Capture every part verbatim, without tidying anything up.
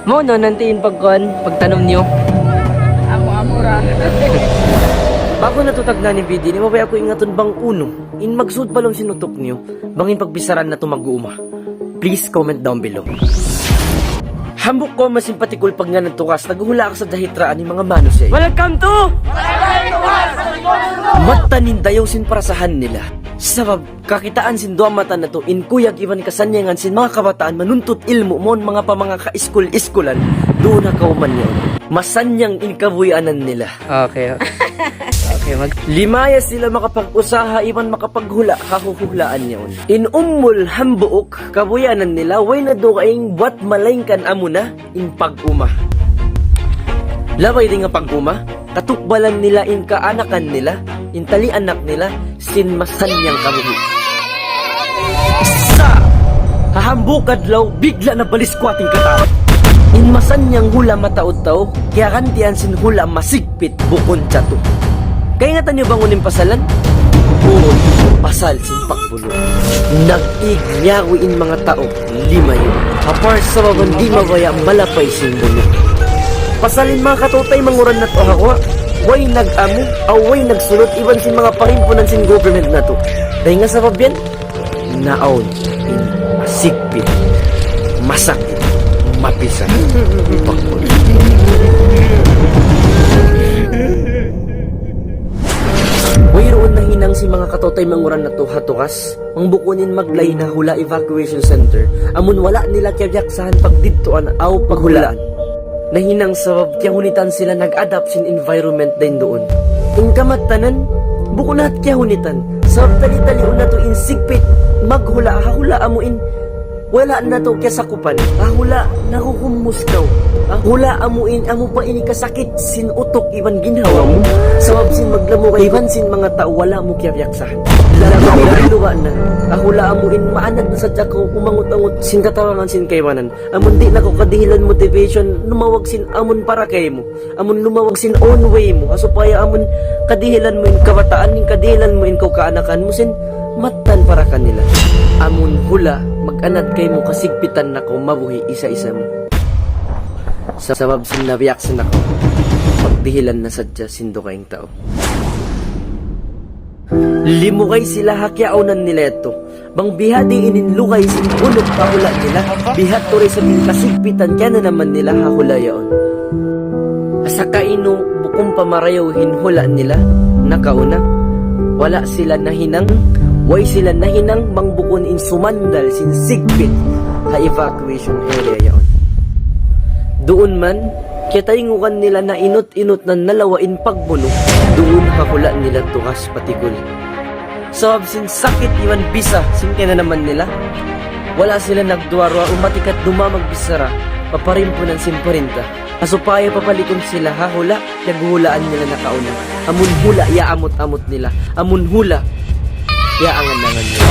Maunu nanti' in pagkuan, pagtanum niyu. Amu-amu ra. Ba'gu natu' tagna' in video ini, mabaya' aku ingatun bang unu in magsud pa lawm sin utuk niyu, bang in pagbichara natu' mag-uuma. Please comment down below. Hambuuk kawman sin Patikul pagngānan Tugas, naghula' ha kasadjahitraan sin manga manusiya'. Welcome to Mattan in dayaw sin parasahan nila. Sabab kakitaan sin duwa mata natu' in kuyag iban kasannyangan sin manga kabataan manuntut ilmu' mawn manga pa manga ka-iskul-iskulan duun ha kawman yaun. Masannyang in kabuhianan nila. Okay, okay. Okay, mag- Limaya sila makapag-usaha iban makapaghula' ha huhulaan yaun. In umul hambuuk kabuhianan nila, way na dugaing buwat malaingkan amuna in pag-uma. Labay dayn ha pag-uma, katukbalan nila in kaanakan nila, in tali anak nila, sin masannyang kabuhi'. Sa' ha hambuuk adlaw, bigla' na baliskwat in katān. In masannyang hula' mataud-taud, kiyagantian sin hula' masigpit bukun chatu. Kaingatan niyu bang unu in pasalan? Uu, pasal sin pag- Nag-ig miyagu in manga tau, limayu'. Apart sabab di' mabaya' malapay sin bunu'. Pasal in manga kataw-taymanghuran natu' ha guwa', way nag-amu, aw way nagsulut, iban sin manga parimpunan sin government natu'. Dayn ha sabab yan, naawn in masigpit, masakit, mapisa, pagpun. Wayruun nahinang sin manga kataw-taymanghuran natu' ha Tugas, bang bukun in maglain ha hula' evacuation center, amun wala' nila kiyabiyaksahan pagdidtuan aw paghulaan. Nahinang sabab kiyahunitan sila nag-adapt sin environment dayn duun. In kamattanan, bukun hat kiyahunitan, sabab tali-taliun natu' in sigpit maghula', ha hula' amu in wala' natu' kiyasakupan. Ha hula' nakukumus kaw. Ha hula' amu in amu pa ini kasakit sin utuk iban ginhawa mu. Sabab sin maglamugay iban sin manga tau wala' mu kiyabiyaksahan. Lagi' luwa' na. Ha hula' amu in maanad na sadja kaw umangut-angut sin katabangan sin kaibanan. Amun di' na kaw kadihilan motivation, lumawag sin amun para kaymu. Amun lumawag sin own way mu, ha supaya amun kadihilan mu in kabataan, in kadihilan mu in kaw kaanakan mu sin mattan para kanila. Amun hula', mag-anad kaymu kasigpitan na kaw mabuhi' isa-isa mu. Sa-, sabab sin nabiyaksa na kaw, pagdihilan na sadja sin dugaing tau. Limugay sila ha kiyaawnan nila yadtu. Bang bihādtu in lugay sin unuk ha hula' nila, bihādtu da isab in kasigpitan kiyananaman nila ha hula' yaun. Saka unu, bukun pa marayaw in hula' nila nakauna, wala' sila nahinang, way sila nahinang bang bukun in sumandal sin sigpit ha evacuation area yaun. Duun man, kiyatayngugan nila na inut-inut na nalawa' in pagbunu', duun ha hula' nila Tugas Patikul. Sabab sin sakit iban bisa sin kiyananaman nila, wala' sila nagduwa-ruwa, umatikat dumā magbichara pa parimpunan sin parinta. Ha supaya papalikun sila ha hula' piyaghuhulaan nila nakauna. Amun hula' iyaamut-amut nila. Amun hula' iyaangan-angan nila.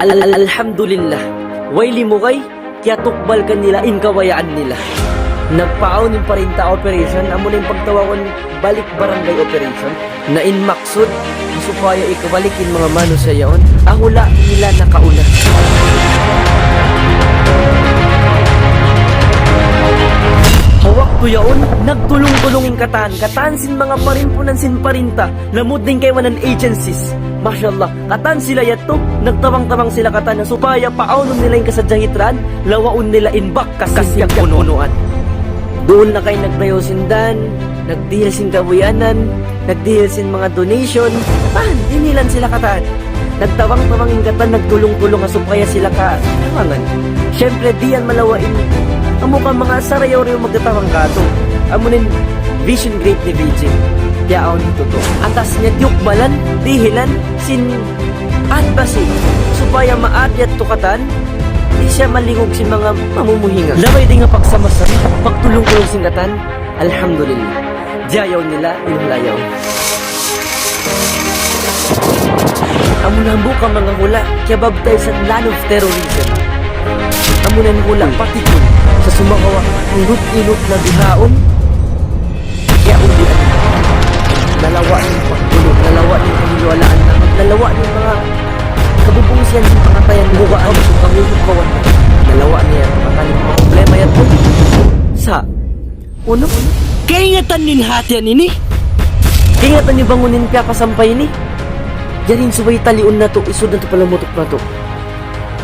Al-, al-, alhamdulillah. Way limugay, kiyatukbal kanila in kabayaan nila. Nagpaawn in parinta operation, amu na in pagtawagun balik barangay operation. Na in maksud, supaya ikabalik in manga manusiya' yaun, ha hula' nila nakauna. Ha waktu yaun, nagtulung-tulung in katan, katan sin manga parimpunan sin parinta, lamud na in kaibanan agencies. Masha Allah. Katan sila yadtu, nagtabang-tabang sila katan na supaya paawnun nila in kasadjahitraan, lawaun nila in bakas sin piyagbunuan. Duun na kay nagdayaw sin dan, nagdihil sin kabuhianan, nagdihil sin manga donation, katan, dinihilan sila katan. Nagtabang-tabang in katan, nagtulung-tulung ha supaya sila katabangan. Siyempre, di' yan malawa' in, amu ka manga sarayaw-rayaw magtatabang katu'. Amu na in vision creative aging. Kiyaawn hitutu'. Atas niya tiyukbalan, dihilan, sin aat basi', supaya maaat yadtu katan, di' siya malingug sin manga mamumuhinga. Labay dayn ha pagsama-sama, pagtulung-tulung sin katan, alhamdulillah. Diyayaw nila in hula' yaun. Amu na hambuuk ha manga hula', kiyababtay sa land of terrorism. Amu na in hula' Patikul, sa' sumagawa', inut-inut na bihaun, Unu? Kaingatan niyu in hatihan ini? Kaingatan niyu bang unu in piyapasampay ini? Yari in subay taliun natu', isud natu' pa lamutuk natu'.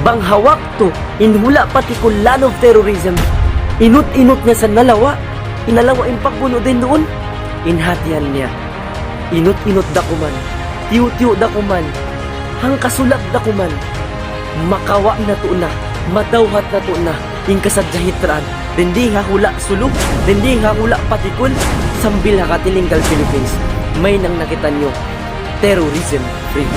Bang ha waktu in hula' patikul land of terrorism, inut-inut niya sa nalawa', inalawa' in pagbunu' dayn duun, in hatihan niya. Inut-inut da kuman, tiyu'-tiyu' da kuman, hangka sulag da kuman. Makawa' natu' na, madawhat natu' na in kasadjahitraan. Dayn di ha hula' Sulu, dayn di ha hula' patikul, sambil ha katilingkal Philippines. Mahinang na kitaniyu terrorism free.